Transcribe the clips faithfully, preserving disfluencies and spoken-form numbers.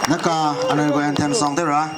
Naka anui gu anthem song tew ra.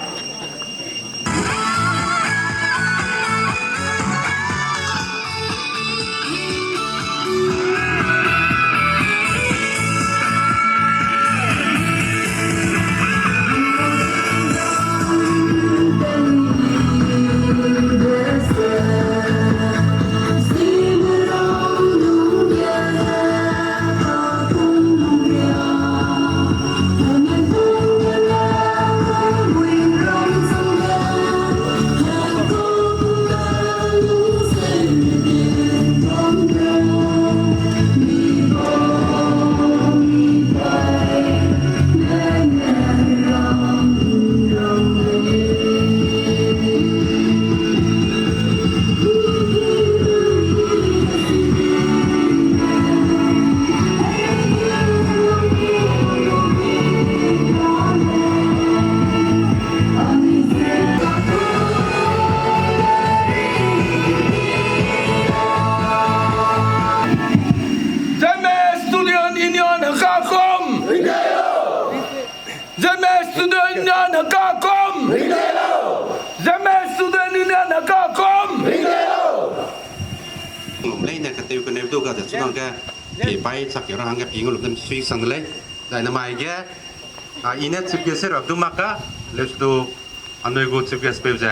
Zeme Student Union hekakum! Zeme Student Union hekakum! Zeme Student Union hekakum! Leine keteu keneu du ga de chuna ge, pie pai chak ra hangge pie ngau lu dem sui sang de lei. Zai namai ge, a, i ne chief guest se rap du mak ka, leus du anui gu chief guest peu ze,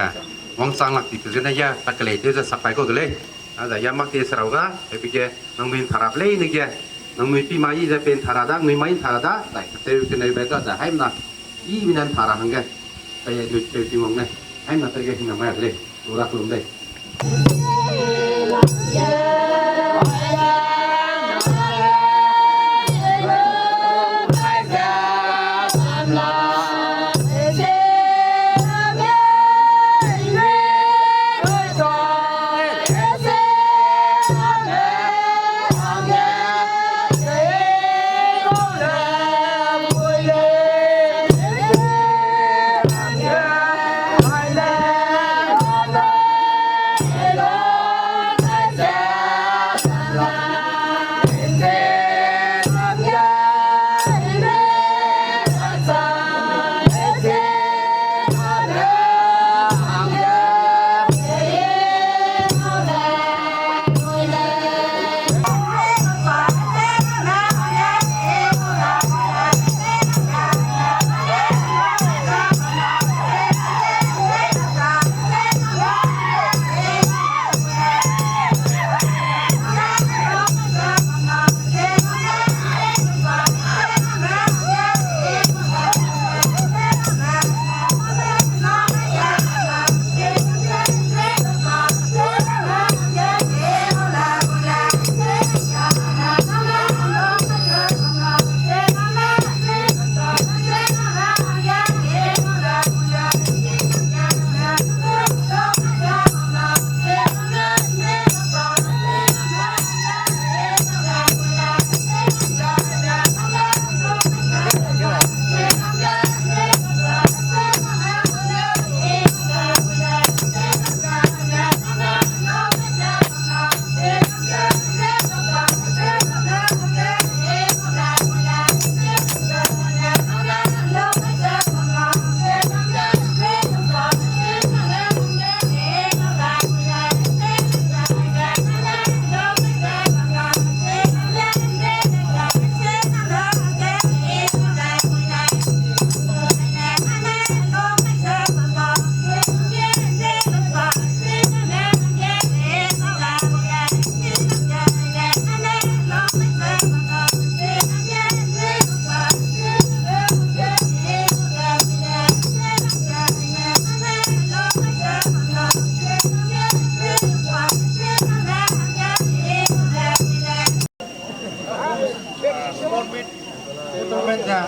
wangchang lak ti pe zene ya, ta kelei tew ze sak pai kau de lei. A, zai ya mak ti se rau ga, pe ge, nangnui nthara pe leine ge, nangnui pi mai ze pe nthara da, nangnui mai nthara da, zai keteu keneu be ga ze, haimna, i mi ne nthara hangge, pe nui pe pi wang ne, haimna pe ge hingna mai de lei. Tura kelum dei.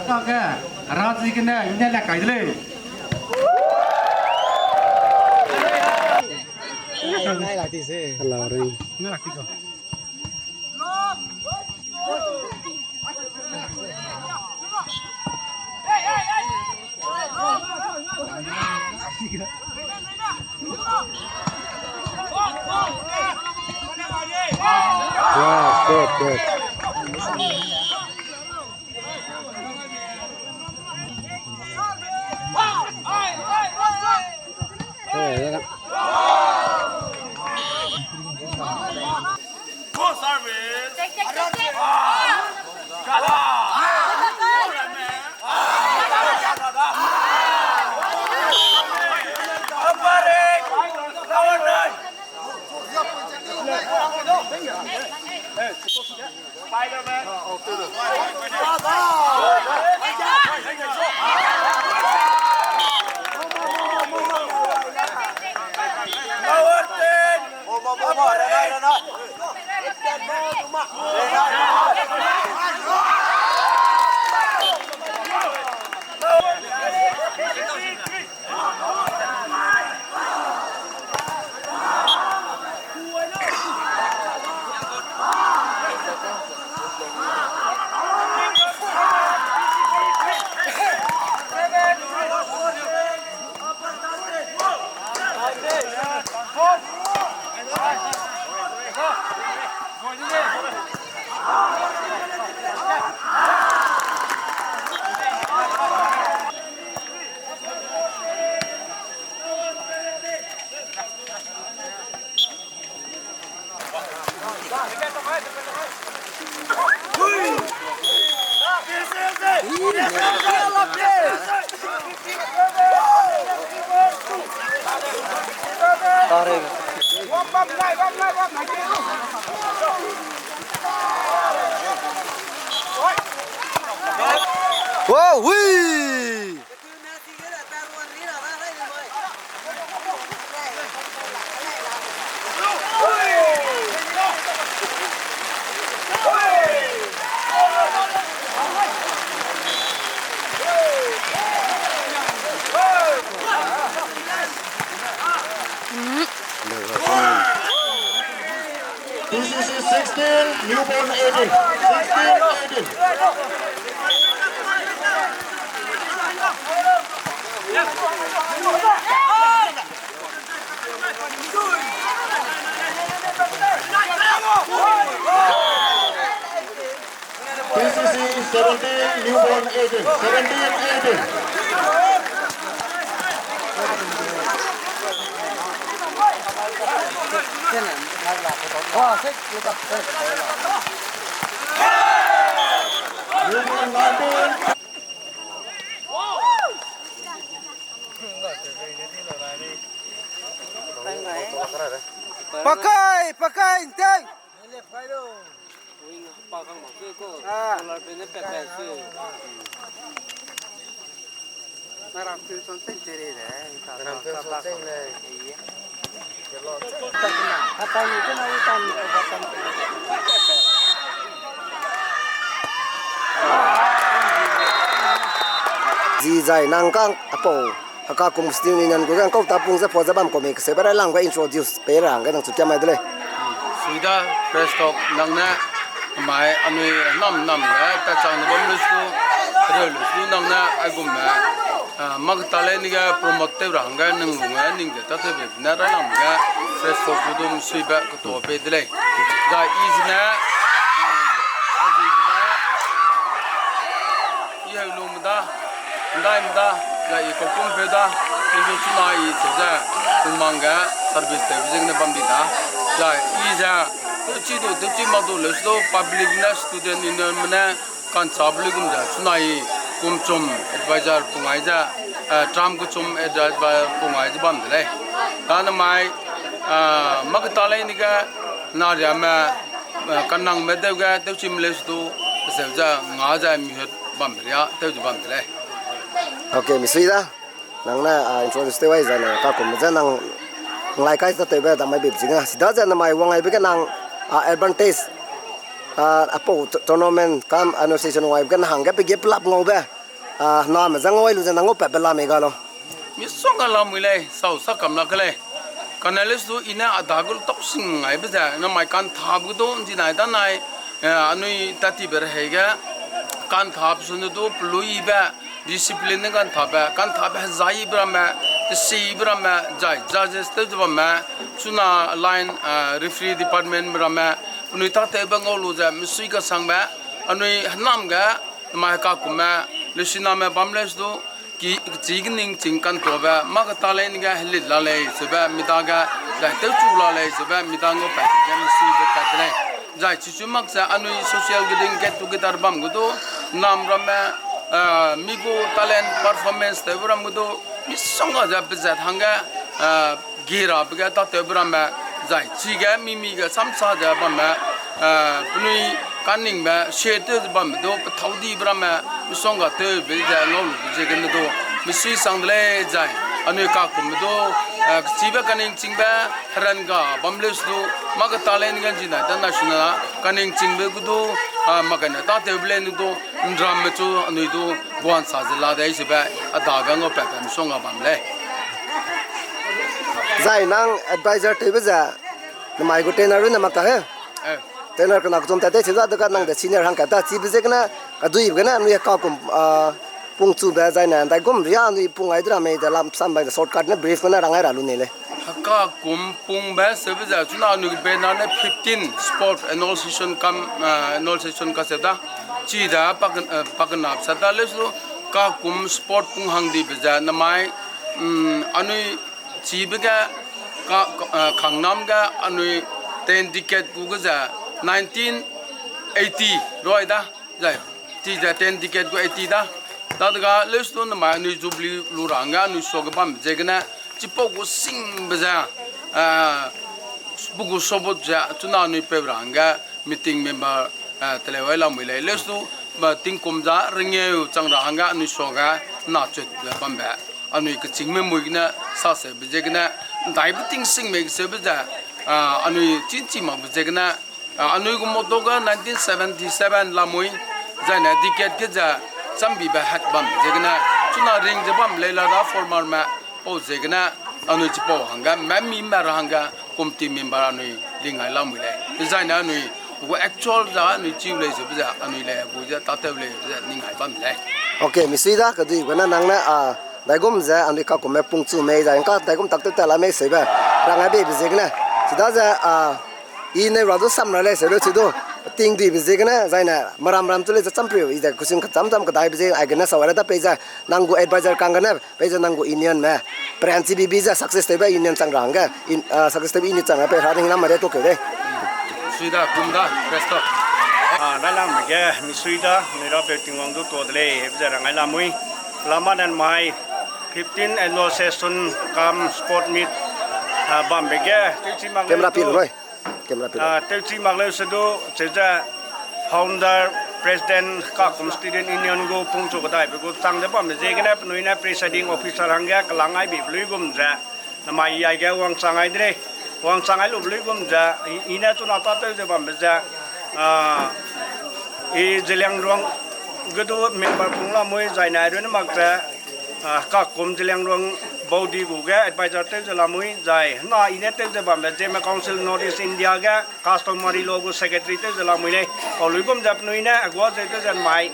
Kage, raji gene, ine le kai de lei. Hello, ring. Yes, good, good. Wow, hui! P C C sixteen, newborn eighteen. Sixteen, eighteen. P C C seventeen, newborn eighteen. Seventeen, eighteen. Newborn nineteen. Pakai, pakai, nteng. Zi zai nang kang apau. Heka kum student union gu ge ngkau tapung ze pua ze bam kau mei keseube railangbe introduce pei ra hangge nang chu kiam mai de lei. Suida press talk nang ne mai anui nam nam ge ta chang ne bam lu su, reu lu su nang ne aigum me, ah, mak ta lei ni ge promote tew ra hangge nang lung ge ning ge ta tew be ne railangbe ge press talk gu dum suibe ketua pei de lei. Zai i zene, ah, i zene, i heu lung da, ndai mda, la i kaukum peu da, i du chuna i se ze, tumang ge service tewbe zeng ne bam di da. La i ze, tewchi du, tewchi mak du, le su du public ne student union me ne, kanchabe luigum ze, chuna i kumchum advisor pungai ze, eh, term kechum advisor pungai ze bam de lei. Tane mai, ah, mak ta lei ni ge, na riame, eh, kanangme deu ge, tewchi me le su du, seu ze, nga ze, mi hut bam de ria, tew ze bam de lei. Okay, mi sui da. Nang ne, ah, introduce tew ai zane, kakum ze nang nglai kai sa tewbe da mai bip zing a. Sida ze namai wang aibe ge nang, ah, advantage, ah, apau to-, tournament kam association wang aibe ge nang hangge pe ge pelap ngaube, ah, name ze ngau ai lu ze nang ngau pat be la mei ga lo. Misongga lamui lei, sau sa kam la ke lei. Kane le su i ne a da gu lu tau sing aibe ze, namai kanthabe gu du, nzinai danai, eh, anui tatibe rehei ge, kanthabe su ne du, peluibe, discipline ne kanthabe, kanthabe hezaibe ramme, tesibe ramme, zai judges tew ze bamme, chuna line, ah, referee department me ramme, penui tâtewbe ngau lu ze, mesui kasangbe, anui henam ge, namai kakumme, lesiname bam lei su du, ki, kechî kening ching kantuabe, mâ keta lei ni ge helit la lei, sebe mi dage, zai tewchu la lei, sebe mi dage pat ge mesuibe pat de lei. Zai chichu mak ze anui social gathering get together bam gu du, nam ramme, eh, mi gu talent performance tewbe ram gu du, misongga ze pezat hangge, eh, girabe ge tâtewbe ramme, zai chige mimi ge samsa ze bamme, eh, penui kaningbe, share tew ze bambe du, pethâu dibe ramme, misongga tewbe ze ngau lube ziegene du, misui sang de lei zai, anui kakumbe du, eh, kechibe kaningchingbe, heranga bam leu su du, mâ ke talent ge ’nji nai da national, kaningchingbe gu du, ah, mâ kane tâtewbe lei nu du, ’nramme chu anui du, guan sa ze la dei sebe, a dage ngau patbe misongga bam lei. Zai nang advisor tewbe ze, namai gu trainer runne mak ta he. Eh. Trainer kena kechum tat tei cheu da, dega nang de senior hangkat da, chibe ziegene, kaduibe gene, anui kakum, ah, pungchube zai ne, ’ndaigum ria anui pung ai de ra mei de lam sam bai de shortcut ne brief gene rang ai ra lu nei lei. Kakum pungbe sebe ze, chuna anui banner ne fifteen sport annual session kam, ah, annual session kaseu da. Chida pak, eh, paknap sa da leu su, kakum sport pung hang dibe ze, namai, mm, anui chibe ge, ka, ka, eh, kangnam ge anui ten ticket gu ge ze nineteen eighty roi da, zai, chi ze ten ticket gu eighty da. Dadege leu su du namai anui jubilee lu ra hangge anui suage bambe ziegene, chipau gu singbe ze, eh, pe gu sobot ze, chuna anui peu ra hangge meeting member, eh, teleu ai lamui lei. Leu su du, ba tingkum za rengeu chang ra hangge anui suage nachut ze bambe. Anui kechîngme mui gene saseube ziegene, ’ndaibe ting singme keseube ze, ah, anui chî ’nchi makbe ziegene, ah, anui gu motto ge nineteen seventy-seven lamui, zai ne decade ge ze chambibe hat bambe ziegene, chuna ring ze bam lei la da formerme, pau ziegene, anui chipau hangge, memi me ra hangge, committee member anui lingai lamui lei. Dezaine anui, pe gu actual za anui chiu lei sebe ze, anui lei gu ze, tâtew lei ze, ningai bam lei. Okay, misui da, kaduibe gene nang ne, ah, ’ndaigum ze, anui kakumme pungchu mei, zai ’ngka ’ndaigum tak tew tat la mei seube, rang ai beibe ziegene. Chidaze, ah, i ne ra du sam ra lei seube chi du, tingduibe ziegene, zaine, meram ram chu lei ze champriu, i ze kusin kacham cham kedaibe zie, aigene sawai ra da pei ze, nang gu advisor kang gene, pei ze nang gu unionme, peranchi bibi ze success tewbe union chang ra hangge, in, ah, success tewbe unit chang ra pei ra ding lam ma de tu keu dei. Misui da, kum da, Christoph. Ah, railangme ge, misui da, nui rapeu Tingwang du tuâ de lei, hebe ze rang ai lamui. Lamanan mai, fifteen annual session cum sport meet, ah, bambe ge, tewchi mak leu su du, camera pi lu nui. Camera pi lu. Ah, tewchi mak leu su du, cheu ze founder, president, kakum student union gu pungchu kedaibe gu chang ze bambe ziegene penui ne presiding officer hangge kelang ai beibe luigum ze, namai aige wangchang ai de lei, wangchang ai lube luigum ze, i, i ne chuna tâtew ze bambe ze, ah, i Zeliangrong ge du member pung lamui zaine runne mak ze, ah, kakum Zeliangrong body gu ge advisor tew ze lamui, zai hena i ne tew ze bambe Zeme Council North East India ge customary law gu secretary tew ze lamui lei. Pau luigum ze penui ne agua ze tew ze mai,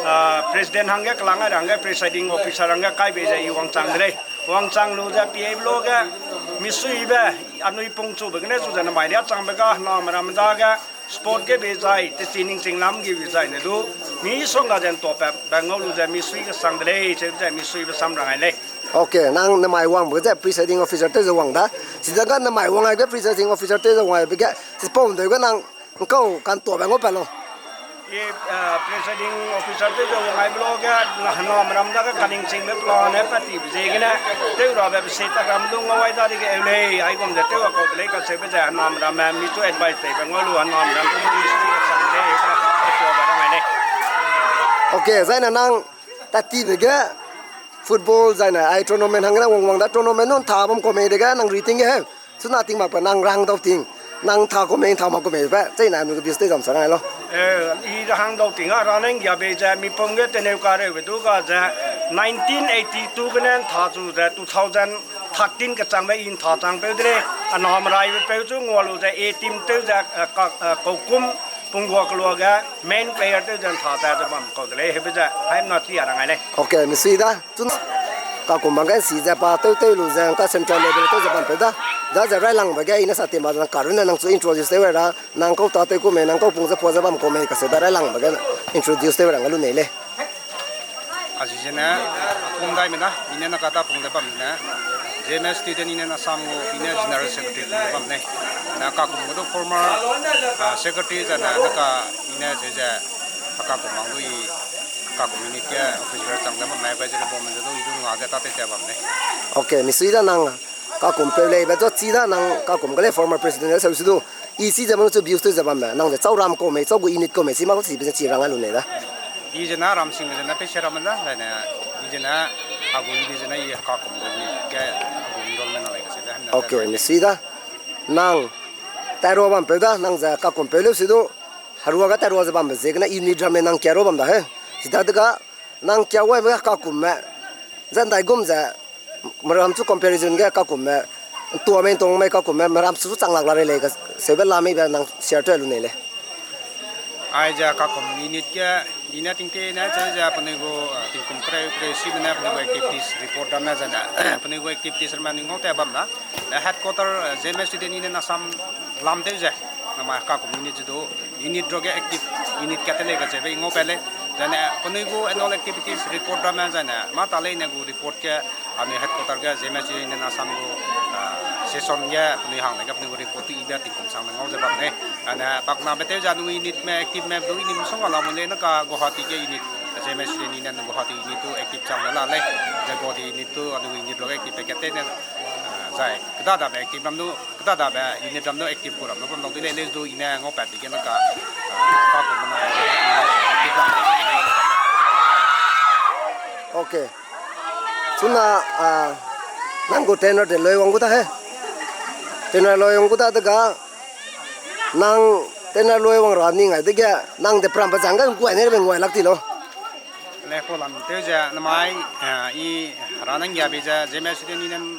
ah, president hangge kelang ai ra hangge presiding officer hangge kai bei ze i wangchang de lei. Wangchang lu ze pie belo ge misuibe, anui pungchube gene chu ze namai riâ changbe ga, hename ramme dage, sport ge bei zai, techi ningching lam ge bei zai ne du, misongga ze ’ntuapat be ngau lu ze misui kesang de lei, cheu ze misuibe sam rang ai lei. Okay, nang namai wangbe ze presiding officer tew ze wang da. Chidaga namai wang ai ge presiding officer tew ze wang aibe ge, chipau ’ndeu ge nang ’ngkau ka'ntuabe ngau pat lau. I, ah, presiding officer tew ze wang aibe lo ge, na, hename ram dage kaningchingbe plan ne pat tibe ziegene, tew rabe pese ta ram du ngau ai dadege eu lei, aigum ze tew a kau de lei kacheube ze hename ramme mi chu advice teibe ngau lu hename ram du misui kesang lei, ka, ketuabe rang ai lei. Okay, zaine nang tat tibe ge football zaine ai tournament hanggene wangwang da tournament nun ntha bam kau mei dege nang ri ting ge he. Chuna ting mak pe nang rang dau ting. Nang ntha kau mei, ntha mak kau mei be. Cheine anui ke bis tew zam sa rang ai lau. Eh, i rang dau ting a, ra nang gia bei ze, mipum ge teneu kareube du ga ze, nineteen eighty-two gene ntha chu ze, two thousand thirteen kechangbe i ntha changpeu de lei, hename raibe peu chu ngua lu ze, A team tew ze, eh, ka, eh, kaukum, punggua keluage, main player tew ze ntha ze ze bam kau de lei, hebe ze, haimna chi a rang ai lei. Okay, misui da, chun kakum bang ge nsi ze pa tew tew lu ze, ngka central level tew ze bampeu da, da ze railangbe ge, i ne sa team a ze nang karunne nang chu introduce tew ra, nang kau tâtew ku mei, nang kau pung ze pua ze bam kau mei, kaseube railangbe ge introduce tew ra nga lu nei lei. A zi zene, pung daime da, i ne na kata pung ze bam ne, Zeme Student Union Assam gu, i ne General Secretary pung ze bam ne. Na kakum gu du former, ah, secretary zane, na ka, i ne ze ze, a kakum bang du i, kakum unit ge officer chang ze bam ne, advisory board me ze du i du nga ze tâtew te bam ne. Okay, misui da nang kakum peu lei, be zu chi da nang kakum ge lei former president le seu su du. I si ze bam chu views tew ze bam me, nang ze chau ram kau mei, chau gu unit kau mei, si mak si be ze chi rang a lu nei da. I zena ram sing zena pe se ram da, zene, i zena, a gu unit zena i kakum gu unit ke, a gu enrollment na lai ka se da, hem na Okay, da. Mi si da. Nang, tairua bam peu da, nang ze kakum peu leu si du, harua ga tairua ze bam be ziegene unit ram me nang kia rua bam da he. Si da de ga, nang kia wai me ga kakum me, zan dai gum ze, meram chu comparison ge kakum me, ntua mei ntong mei kakum me, meram chu chang lak la rei lei ka, seube la mei be nang share tew lu nei lei. Ai ze kakum unit ge, i ne tingte ne, ze ze penui gu, ah, tingkum kereu, kereu si be ne, penui gu activities report ram me ze ne, penui gu activities ram me nui ngau te bam da. Eh, headquarter, eh, Zeme Student Union Assam lam tew ze, namai kakum unit ze du, unit ro ge active, unit kate lei ka ze be i ngau pe lei. Zene, penui gu annual activities report ram me ze ne, ma ta lei ne gu report ge, anui headquarter ge, Zeme Student Union Assam gu, ah, session ge, penui hang ne ge, penui gu report tu i be tingkum sang ne ngau ze bam lei. Ane, pakna be tew ze anui unit me active me du unit song a la mu lei na ka Guwahati ge unit, Zeme Student Union Guwahati unit tu active chang ne la lei. Ze Guwahati unit tu anui unit ro active pe kate ne, ah, zai. Keda da be active ram du, keda da be unit ram du active ku ram du bam dau de lei lei du i ne ngau pat de ge na ka, ah, ka ku na active ram. Okay. Chuna, ah, nang gu tenure de loi wang gu da he. Tenure loi wang gu da de ga, nang tenure loi wang ra ni ngai de ge, nang de pram pa zang ga ngguai ne be ngguai lak ti lo. Le ko lam tew ze namai, eh, i ra nang ya be ze, Zeme Student Union,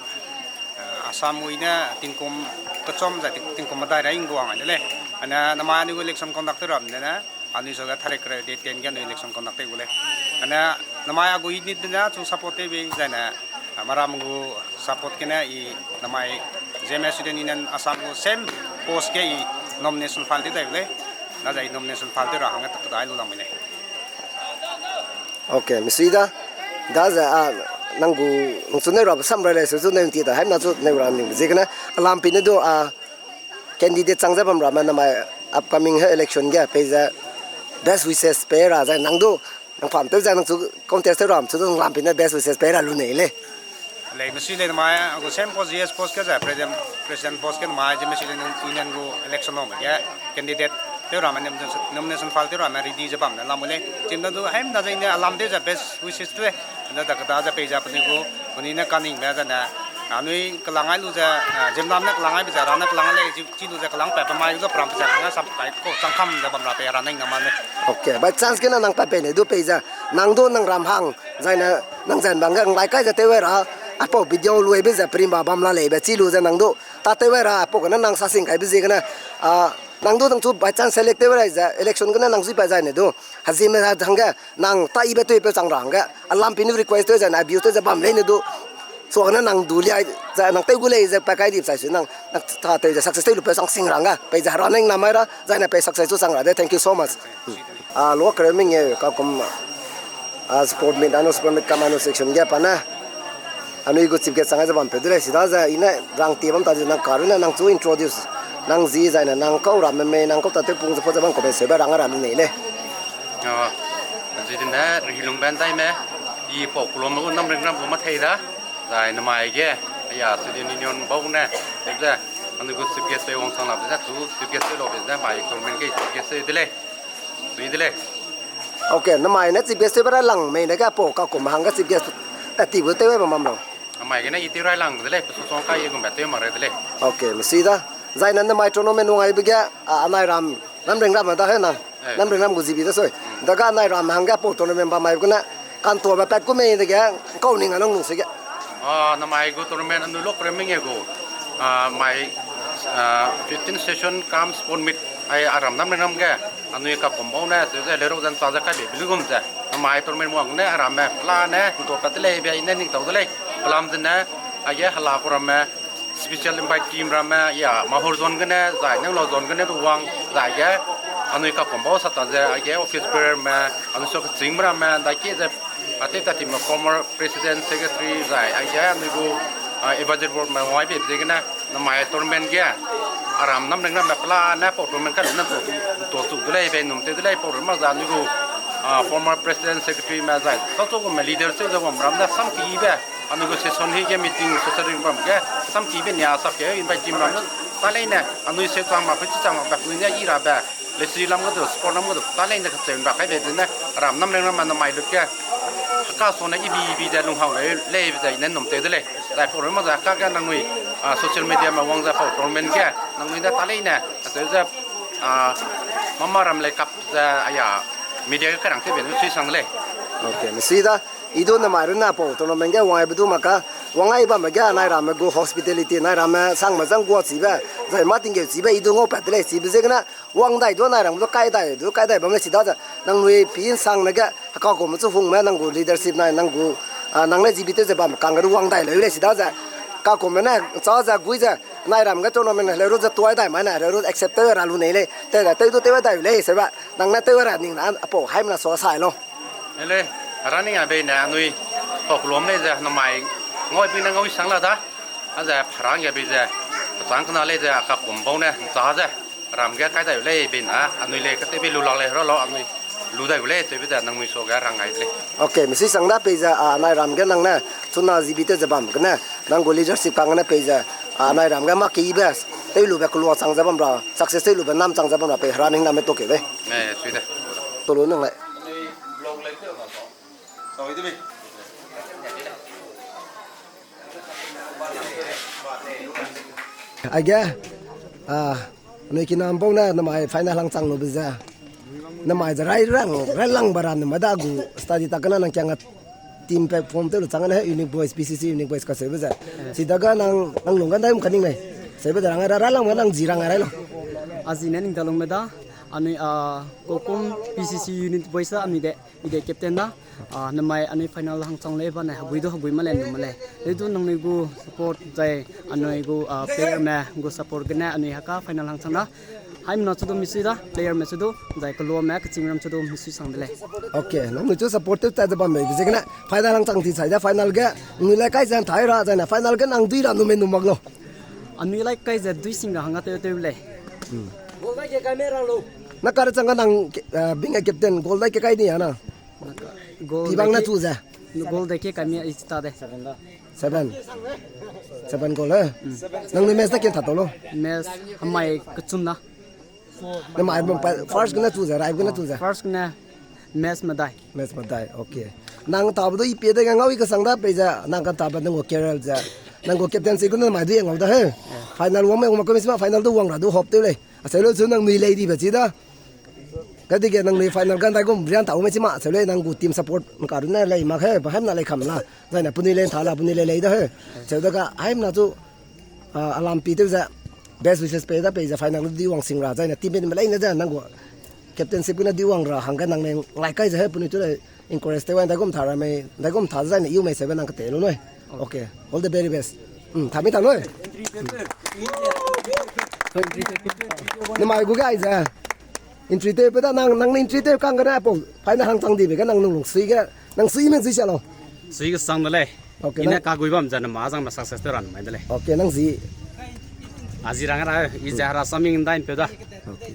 eh, Assam ui ne tingkum kechom ze ting-, tingkum medai ra ingguang ai de lei. Ane namai anui gu election conduct tew ram de ne, anui so ga tharik re de ten ge anui election conduct tew gu lei. Ane namai a gu unit de ne, chung support tew be ze ne, ah, meram gu support gene i namai Zeme Student Union Assam gu same post ge i nomination file tew dai gu lei. Na zai i nomination file tew ra hangge tak dai lu lang me lei. Okay, mi si da. Da ze, ah, nang gu, nang chu neu ra sam ra lei, su chu neu ti da, hem na chu neu ra ning ziegene, alam pi ne du, ah, candidate chang ze bam ra me namai upcoming he election ge, pei ze best wishes pe ra zai nang du, nang pam tew zai nang chu contest tew ram chu du nang lam pi ne best wishes pe ra lu nei lei. Lei, mi si lei namai, a gu same post, G S post ke zai, president, president post ke namai, Zeme Student Union gu election lo me ge, candidate tew ra me nomination, nomination file tew ra me ready ze bam ne lam lei. Chim da du, hem na zai ne alam tew ze best wishes tew lei. Nda da keda ze pei ze penui gu, penui ne kaning me ze ne, anui kelang ai lu ze, ah, zimlam ne kelang ai be ze, ra ne kelang ai lei, chi lu ze kelang pat pe mai zu pram pe ze, hangge sap kai ko chang kam ze bam ra pe ra nang na ma ne. Okay, by chance gene nang pat pe ne du pei ze, nang du nang ram hang, zai ne nang zan bang ge nglai kai ze tew ra, aipau video lui be ze prim ba bam la lei be chi lu ze nang du, ta tew ra, aipau gene nang sa sing kai be ziegene, ah, nang du nang chu by chance select tew ra ze, election gene nang zui pa zai ne du, hazime hangge, nang ta ibe tew pe chang ra hangge, alam pi ne request tew zai ne, abuse tew ze bam lei ne du, suagne nang du liai, zai nang tew gu lei ze pa kai dip sai su nang, nang ta tew ze success tew lu pe chang sing ra hangge, pei ze ra nang na mai ra, zai ne pei success chu chang ra de, thank you so much. Hmm. Ah, lo kere mengeu kakum, ah, sport meet, anui sport meet kam anui section ge pa ne, anui gu chief guest chang ai ze bam pe de lei, si da ze, i ne rang tie bam ta ze nang karu ne nang chu introduce, nang zi zai ne, nang kau ramme mei, nang kau ta tew pung ze pau ze bam kau be se be rang ra lu nei lei. Ah, zi din ne, Rihilung Bandai me, i pau kulom gu Namring ram gu ma thei da, zai namai ge, aya, Student Union bau ne, tep ze, anui gu chief guest pe wang chang la be ze, chu chief guest pe lo be ze, mai tournament ge chief guest pe de lei. Sui de lei. Okay, namai ne chief guest tew be ra lang mei ne ge pau kakum hangge chief guest tat ti gu tew be mam lo. Namai gene i tew rai lang de lei, pe su song kai ye gum be tew mak re de lei. Okay, mi si da. Zai ne namai tournament wang ai be ge, a, anai ram, Namring ram da he nang. Eh. Namring ram gu zibi da soi. Hmm. Da ga anai ram hangge pau tournament bam mai gene, kantua be pat ku mei dege, kau ning a nang nung se ge. Ah, namai gu tournament anui lok re mengeu gu. Ah, mai, ah, fifteen session cum sport meet ai aram Namring ram ge. Anui kakum bau ne, ze, ze, lerau zan sa ze kai be, be lu gum ze. Namai tournament wang ne, aram me, pela ne, ntua pat de lei, be, i ne ning tau de lei. Pelam ze ne, aige hala ku ram me, special invite team ram me, ya, Mahur zone gene, zai, Nanglo zone gene, du wang, zai ge, anui kakum bau sa ta ze, aige office bearer me, anui so keching ram me, dai ke ze, Ate ta team former president, secretary zai, aige anui gu, ah, advisory board me wang ai be ziegene, namai tournament ge, aram Namring ram me pela ne pau tournament ka lu ne to, to chu de lei, be num te de lei, pau ram mak za anui gu, ah, former president, secretary me zai, sa chu gu me leader se ze wang ram ne sam ki be, anui gu session hi ge meeting, social ring ram ge, sam ki be nia sap ke invite team ram ne, Talei ne, anui seu chang mak, pe chi chang mak, bak nui ne i rabe, lesi lam ge du, sport lam ge du, talei ne kacheu ra kai be ne, ram nam reng ram ma namai lut ge, heka so ne ibi ibi ze lunghang lei, lei be ze i ne num tew de lei. Zai pau ram ma ze ka ge nangnui, ah, social media ma wang ze pau tournament ge, nangnui ne talei ne, kacheu ze, ah, mama ram lei kap ze, aya, media ge karang tew be ne sui sang de lei. Okay, mesi da, i du namai run na pau tournament ge wang ai be du mak ka, wang ai bam ge, nai ramme gu hospitality, nai ramme sang ma zang gua chibe, zai ma tinggeu chibe, i du ngau pat de lei, chibe ziegene, wang dai du nai ram du kai dai du, kai dai bam lei si da ze, nangnui pi nsang ne ge, heka kum chu hung me, nang gu leadership nai, nang gu, ah, nang ne zibi tew ze bam kang ge du wang dai lei lei si da ze, ka kum me ne, cha ze gui ze, nai ram ge tournament ne, leu ru ze tuai dai mai ne, leu ru accept tew ra lu nei lei, tew da, tew du tew dai lei, se ba, nang ne tew ra ning na, apau, haimna so sai lo. Ele, running a bei ne, anui, pau kelum lei ze, namai, ngau bi ne ngau i sang la da, a ze, rang ge bei ze, pachang kena lei ze, ka kum bau ne, cha ze, ram ge kai dai lei bei na, anui lei, ka tew bi lu lak lei, ra lo, anui, lu dai lei, tew bi ze, nangnui so ge rang ai de lei. Okay, mesi sang da pei ze, a, nai ram ge nang ne, chuna zibi tew ze bam gene, nang gu leadership kang gene pei ze, a, nai ram ge ma kei be, tew lu be kelua chang ze bam ra, success tew lu be nam chang ze bam ra, pei running na me to ke de. Eh, sui de. To lu nang lei. Aige, a, anui kinam bau ne namai final hang chang lu be ze. Namai ze rai rang, rai lang ba ra namai da gu study ta kena nang kiang a team pe form tew lu chang ne Unique Boys, P C C Unique Boys ka seube ze. Chi da ga nang, nang lung ga dai um ka ning lei. Seube ze rang ra, rai lang ba nang ji rang rai lo. A zi ne ning da lung me da, anui, a, Kokum P C C Unique Boys da anui de. I de captain da, a, namai anui final hang chang lei ba ne, hagui du hagui ma lei, nu ma lei. Lei du nangnui gu support zai anui gu, a, player me gu support gene anui haka final hang chang da. Haimna chu du misui da, player me chu du, zai kelua me kaching ram chu du misui sang de lei. Okay, nangnui chu support tew ta ze bam bei, ziegene final hang chang ti sai da final ge, nangnui lai kai zan thai ra, zai na final ge nang dui ra nu me nu mak lo. Anui lai kai ze dui sing ra hang ga tew tew lei. Hmm. Na kare chang ga nang, eh, bing a captain, goal dai ke kai ni ya na. Goal Pi bang na dai ke chu ze. Goal dai ke kai mi a ista de. Seven. Seven goal, eh? Mm. Nang ni match da ken tha to lo. Match hamai kachum na. Na mai bang pa, first gena chu ze, rai gena chu ze. First gena match medai. Match medai, okay. Nang ta bu do i pe de ga ngau i ka sang da pe ze, nang ka ta ba nang go career ze. Nang go captaincy gena mai du ngau da he. Yeah. Final wang me wang ma ko mi sima final du wang ra du hope te le. A se lo chu nang nui lei di ba chi da. Ka dige nangnui final gan dai gum rian tau me chi ma, seu lei nang gu team support ngka run ne lei mak he, ba hem na lei kam la. Zai na penui lei tha la, penui lei lei da he. Seu da ga hem na chu, ah, alam pi tew ze, best wishes pe da pe ze final di wang sing ra, zai na team pe ni me lei ne ze nang gu captainship guna di wang ra, hangge nang ne ngai kai ze he, penui chu lei encourage tew wang dai gum tha ra mei, dai gum tha zai na iu mei seube nang ka te lo noi. Okay, all the very best. Hmm, tha mi tha noi. Namai gu gai ze. Entry tew pe da nang, nang ne entry tew kang gene pau. Pai na hang chang di be ga nang nung lung sui ge. Nang sui me sui sia lo. Sui ge sang de lei. Okay, ine nang ka gui bam ze na ma zang me success tew ra na mai de lei. Okay, nang zi. A zi rang ra, i ze ra saming dai pe da. Okay.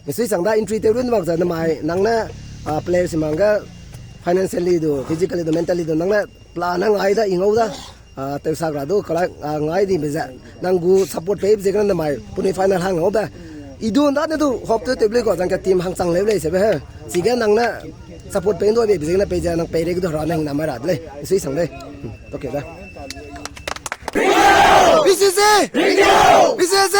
Mi sui sang da entry tew run bak ze na mai, nang ne, ah, player si mang ga financially du, physically du, mentally du, nang ne plan na ngai da, i ngau da. Ah, tew sak ra du, kala, ah, ngai di be ze. Nang gu support pe be ze gana namai, penui final hang ngau be. I du nda ne du, hope tew tew ble ko, zang ka team hang chang leu lei se be he. Chige nang ne support pe ndo be, be ze gana pe ze nang pe re du ra nang namai ra de lei. Sui sang de. Hmm, okay da. P C C! P C C!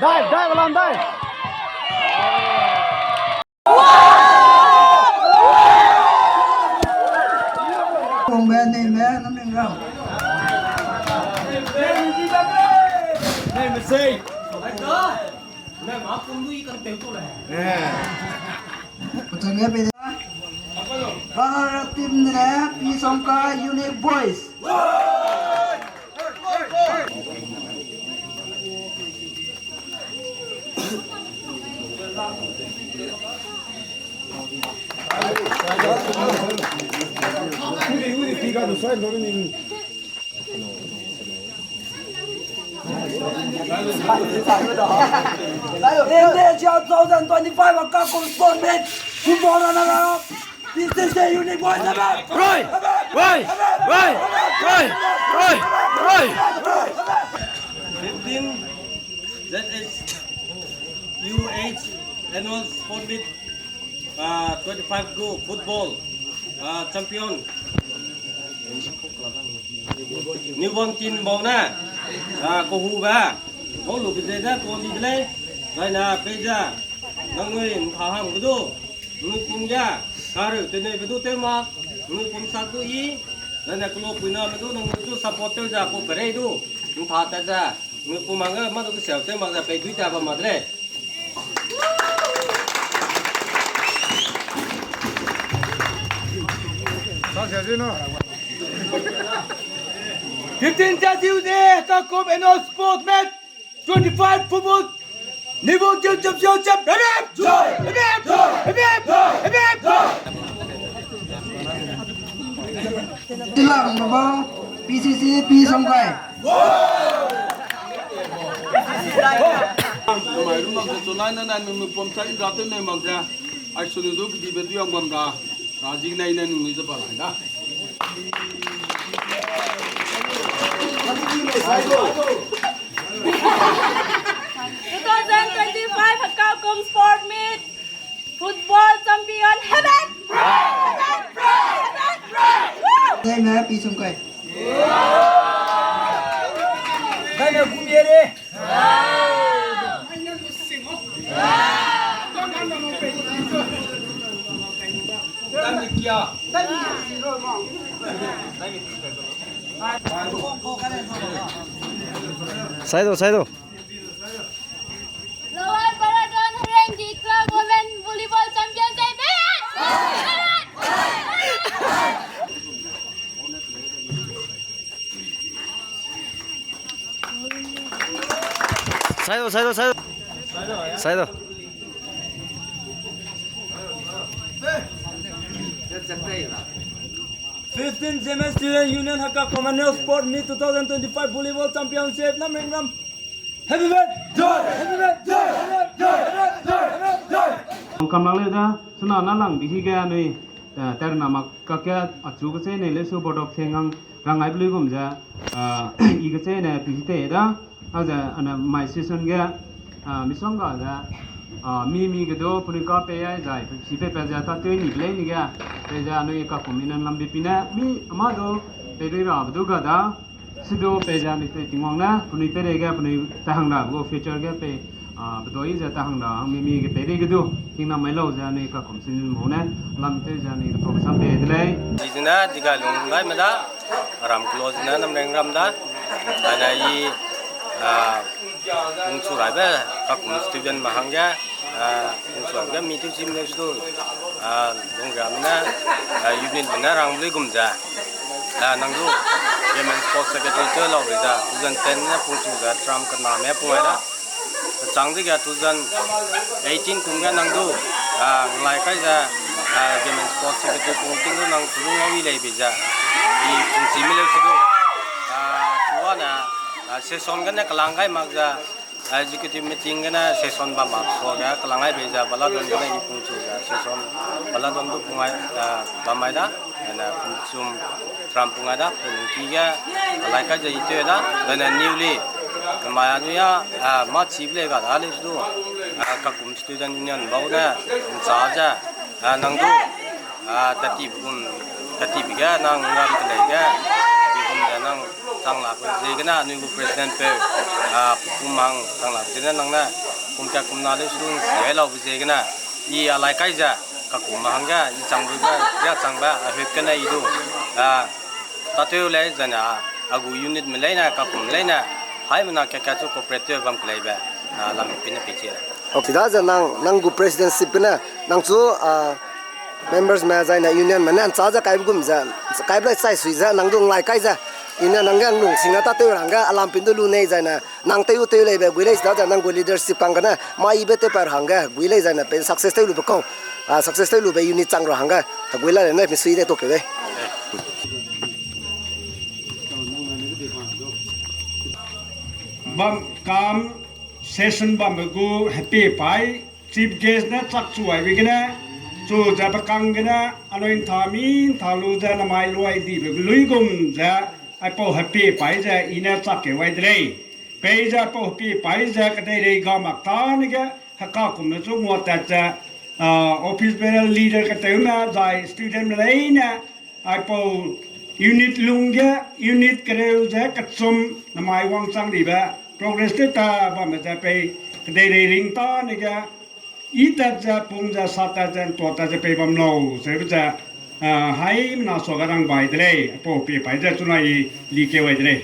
Dai, dai, balam, dai. Kongbe nei me, nam ning rau. Nei me sei. Nei ma kum du i kan teu tu le. Pachang ya pe da. Para team ne, P Songka Unique Boys. In the two thousand twenty-five Hakakum Sport Meet, football runner-up, P C C Unique Boys Hebat! Roi! Roi! Roi! Roi! Roi! Roi! Fifteen Z H U H Annual Sport Meet, ah, twenty-five gu football, ah, champion. Niubang tin bau ne, ah, kahube, bau lube ze de tuan di de lei, zaine peize, nangnui ntha hang bedu, nangnui pum ge, kareu tenei bedu tew mak, nangnui pum sak du i, zaine kelo puina me du nangnui du support tew ze pau perei du, ntha tat ze, nangnui pum hangge mâ du kesiau tew mak ze pei dui ta bam ma de lei. Fifteen January, Hakakum Annual Sport Meet, twenty-five football, Niubang Team Championship, hip, hip! Hip, hip! Hip, hip! Tilang baba, P C C P Songkai. Mai rum mak ze chunai na nai nung nung pom chai ra tew nei mak ze. Ai sunu du kedibe du yang bam ra. Ra jing nai nai nung nui ze ba lai da. Two thousand twenty-five Hakakum Sport Meet, football champion, Hebat! Hebat! Hebat! Woo! Tei me P Songkai. Tei me Gumiere. Saido, saido. Lower Baradon Harengi Club Women Volleyball Champion Hebat! Saido, saido, saido. Saido. Fifteen Zeme Student Union Hakakum Annual Sport Meet two thousand twenty-five Volleyball Championship, Namrengram. Happy birthday! Happy birthday! Happy birthday! Happy birthday! Kam lang leu da, suna na lang bihi ge anui, eh, terna mak kake achu kechei ne leu su Board of Thengang rang ai blui gum ze, eh, i kechei ne bihi te da, a ze ana mai season ge, eh, misongga ze, eh, mi mi ge du penui ka pei ai zai, pe si pei pe ze ta tei ni blei ni ge, pei ze anui Hakakum Union lam bi pi ne, mi ama du pei rui ra be du ga da, Sidu pei ze anui tei Tingwang ne, penui peireige, penui ta hang ra gu future ge pei, ah, bedoi ze ta hang ra, hang mi mi ge peireige du, hingnam mai lau ze anui Hakakum Student Union ne, lam tei ze anui ge tau sam pei de lei. Di zene, di ga lung gai me da, ram kelo zene, Namrengram da, ana i, ah, pung chu raibe, Hakakum student ma hangge, ah, pung chu raibe, mi teu chim ne sidu, ah, Lungriame ne, ah, unit me ne rang lui gum ze. Ah, nang du, Women Sports Secretary tew lau rui ze, two thousand ten ne pung chu ze, term kena me pung ai da. Chang dege two thousand eighteen kum ge nang du, ah, nglai kai ze, ah, Women Sports Secretary pung ting du nang chu du ngau i lei be ze. I pung chi mi leu sidu. Ah, chuane, ah, session gene kelang gai mak ze, Executive meeting gene session bam mak suage kelang ai bei ze bala don gene i pung chu ze session bala don du pung ai, eh, bam ai da, ene pung chum tram pung ai da, pung ki ge alai kai ze i teu da, ene newly, mai anui a, eh, ma chi ble ga da le du, eh, Hakakum Student Union bau ne, ncha ze, eh, nang du, Ah, tati gum, tati bi ge nang ram kelei ge, di gum ge nang chang la be ziegene, anui gu president peu, ah, kum hang chang la be ziegene nang ne, kum ka kum na le sung si ai lau be ziegene, i alai kai ze, Hakakum hang ge, i chang be, ya chang be, a hut kene i du, ah, tateu lei zene, a gu unit me leine, Hakakum leine, haimena ke ka chu cooperate bam kelei be, ah, lam pine pichie. Okay, da ze nang, nang gu presidency pine, nang chu, ah, members me zai ne union me ne ncha ze kai gum ze, kai blai chai sui ze, nang du nglai kai ze, I ne nang ge ngnung sing ne tâtew ra hangge alam pin du lu nei zaine, nang tew tew leibe gui lei, sida ze nang gu leadership kang gene, maibe tewpat ra hangge gui lei zaine, pe success tew lube kau, a, success tew lube unit chang ra hangge, hegui la le ne misui de to keu lei. Bam kam session bambe gu hepie pai, chief guest ne chak chu aibe gene, chu ze pe kang gene, anui ntha mi ntha lu ze namai luai dibe luigum ze, aipau hepie pai ze i ne chak keu wai de lei. Peize aipau hepie pai ze kedeirei ga mak tâne ge, heka kum ne chu nguatat ze, a, office bearer leader ketewme zai studentme leine, aipau unit lung ge, unit kereu ze kechum namai wangchang dibe, progress tew ta bamme ze pei kedeirei ring tâne ge, i tat ze, pung ze, sa tat ze, ntua tat ze pei bam lau, zeube ze, a, haimena suage rang bai de lei, aipau hepie pai ze chuna i li keu wai de lei.